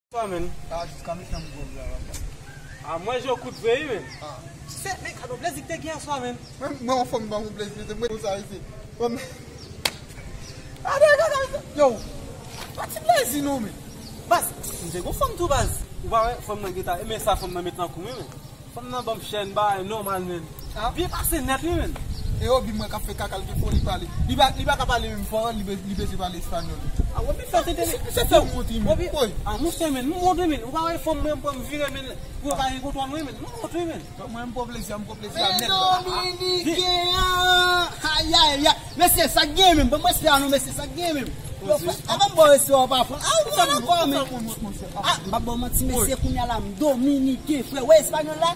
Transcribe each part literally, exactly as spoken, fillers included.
Swa, menn. A, jiska menm nan m gwo la, papa. A, mwen jwe kout vre, wi, menn. A. Se, men, gade yon plezi ki te gen aswa, menn. Mwen, mwen, yon fanm ban mwen plezi, se mwen, sa, isi. Fanm. Gade, gade, gade. Yo, pa ti plezi, non, menn. Baz, m te gon fanm tou, baz. Ou pa wè, fanm nan gentan, e men sa fanm nan met nan kou m, wi, menn. Fanm nan ban m chèn, bagay nòmal, menn. A? Byen pase nèt, wi, menn. E Obi mwen k ap fè kaka, l gen foli pale. Li pa, li pa ka pale menm fò, li be-, li bezwen pale espanyòl. A, Obi fè tete. Se, se fè w wont, wi, menn. Obi, a, monchè, menn, m wont, wi, menn. Ou pa wè fanm mwen, m pran m vire, menn. Pou yo pa gen kontwòl mwen, menn. M wont, wi, menn. Mwen, m pran plezi a, m pran plezi a nèt, papa. Dominiken an! Ayayay! Mesye, sa k gen menm? Ban m respè a non, mesye, sa k gen menm? Yo, frè, a, ban m ba w respè a, papa. A, ou konn ankò, men. A, m p ap ba w manti, mesye, kounye a la, m dominiken, frè. Wè espanyòl la?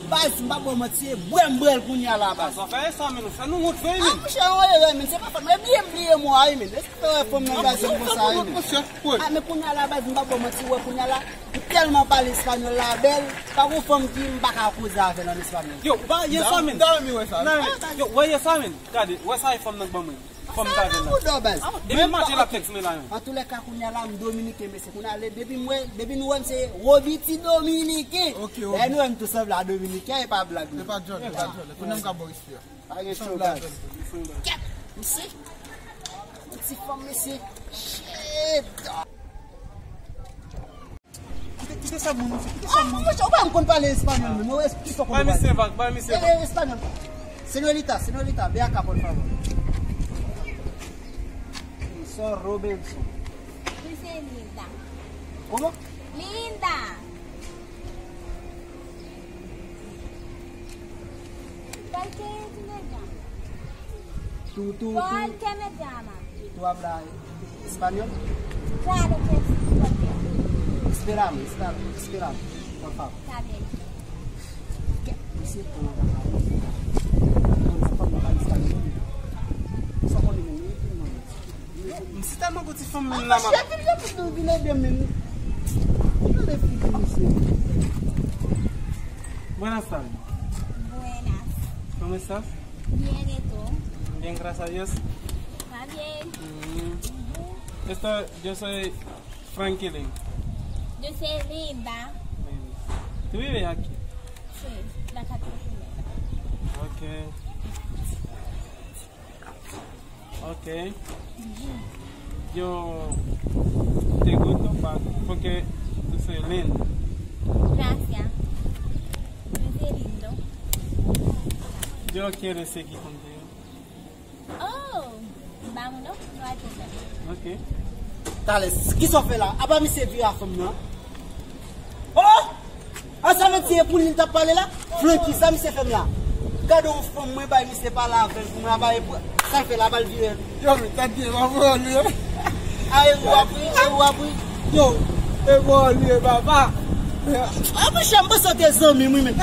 Baz, m p ap ba w manti, se bwè m bwè l kounye a la, baz. Sa fè sa, men, ou fè nou wont vre, men. A, monchè, yon erè, men, se pa fòt mwen. Bliye m bliye mo a, men. Eske fè wè fanm nan gaze m konsa, men? A, men kounye a la, baz, m p ap ba w manti, wè kounye a la, m tèlman pale espanyòl la bèl, pa gon fanm ki m pa ka koze avè l an espanyòl. Yo, ba, ye sa, men. Yo, wè ye sa, men. Gade, wè sa e fanm nan k ban mwen. Fanm ta vin la. Epi mache la tèks mwen la menm. Antoulèka, kounye a la, m dominiken, mesye. Kounye a, depi m wè, depi nou wè m se Robi ti dominiken. Ok, ok. Lè nou wè m tou sanble a dominiken, e pa blag, non. E pa djòl, e pa djòl. Kounye a m ka bò isit. Pa gen cho, baz. Kèt, mesye. Yon ti fanm, mesye. Shit. Kite, kite sa moun, kite sa moun. Monchè, ou pa konn pale espanyòl menm. Ou es-, kisa w konn pale? Bay misye vag, bay misye vag. Eh, eh, espanyòl. Señorita, señorita, ve acá, por favor. Soy Robinson. Dice linda. ¿Cómo? Linda. ¿Por qué tú me llamas? Tú, tú, tú. ¿Por qué me llamas? ¿Tú hablas español? Claro que sí, porque sí. Espérame, espérame, espérame, por favor. Está bien. ¿Qué? Sí, por favor. M si tèlman gon ti fanm menm la, m ap... Chèf, vin, vin, vin ede m, men. Gade figi misye. Buenas tardes. Buenas. ¿Cómo estás? Bien, ¿y tú? Bien, gracias a Dios. Está bien. Mm. Esto, yo soy Franklin. Yo soy Linda. Linda. ¿Tú vives aquí? Sí, la calle primera. Ok. Ok. Yo te gusto pa-, porque tú soy lindo. Gracias. Tú eres lindo. Yo quiero seguir contigo. Oh, vámonos, no hay problema. Ok. Talè, kisa w fè la? Apa misye vire a fanm nan? Oh! An sa vle di e pou li l t ap pale la? Flanki, sa misye fè m la? Gade yon fanm mwen bay misye pale avè l pou mwen, apa e pou, sa l fè la, ba l vire l. Yo, men, tande, pa vòlè. A, e ou ap ri, e ou ap ri. Yo, e vòlè, papa. A, monchè, m panse w te zanmi m, wi, men.